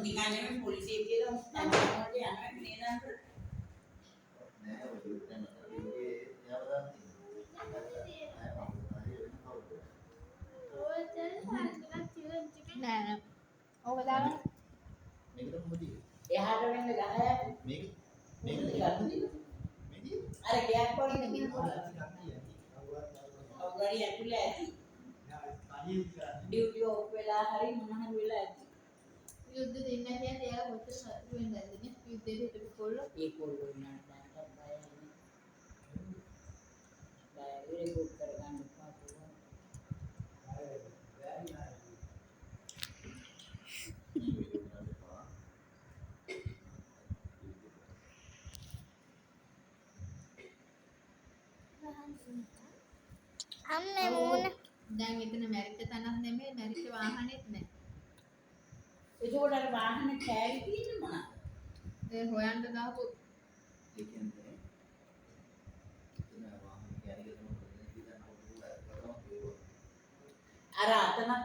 නිකන් නෙමෙයි පොලිසිය කියලා තැන් වලට යනවා නේද අංකල්? නෑ ඔය දැන් ඒකේ එයාව දාන්න තියෙන්නේ. නෑ මම හරි වෙන කවුද? නෑ නෑ. ඕක දාගන්න. මේක තමයි මොකද? එහාට වෙන්න ගහයක් මේක මේක මේක අර ගයක් වගේ නෙමෙයි. කවුරු හරි ඇතුලේ ඇති. ඩියුටි ඔෆ් වෙලා හරි මොන හරි වෙලා ඇති. යුද්ධ දෙන්න කියන්නේ එයාලා කොච්චර සතුටු වෙන්නද නේ? යුද්ධෙට හිටපු කොල්ලෝ. ඒ කොල්ලෝ ඉන්නට දැනටත් බයයි නේ. බයයි රෙකෝඩ් කරගන්න එපා පුළුවන්. අම්මේ මූණ. දැන් එතන මැරිච්ච තැනක් නෙමෙයි, මැරිච්ච වාහනේත් නෑ. එතකොට අර වාහන කෑලි තියෙන්නේ මොනවාද? ඒ හොයන්න දාපු ඒ කියන්නේ එතන වාහන කැරි එක තමයි අර අතන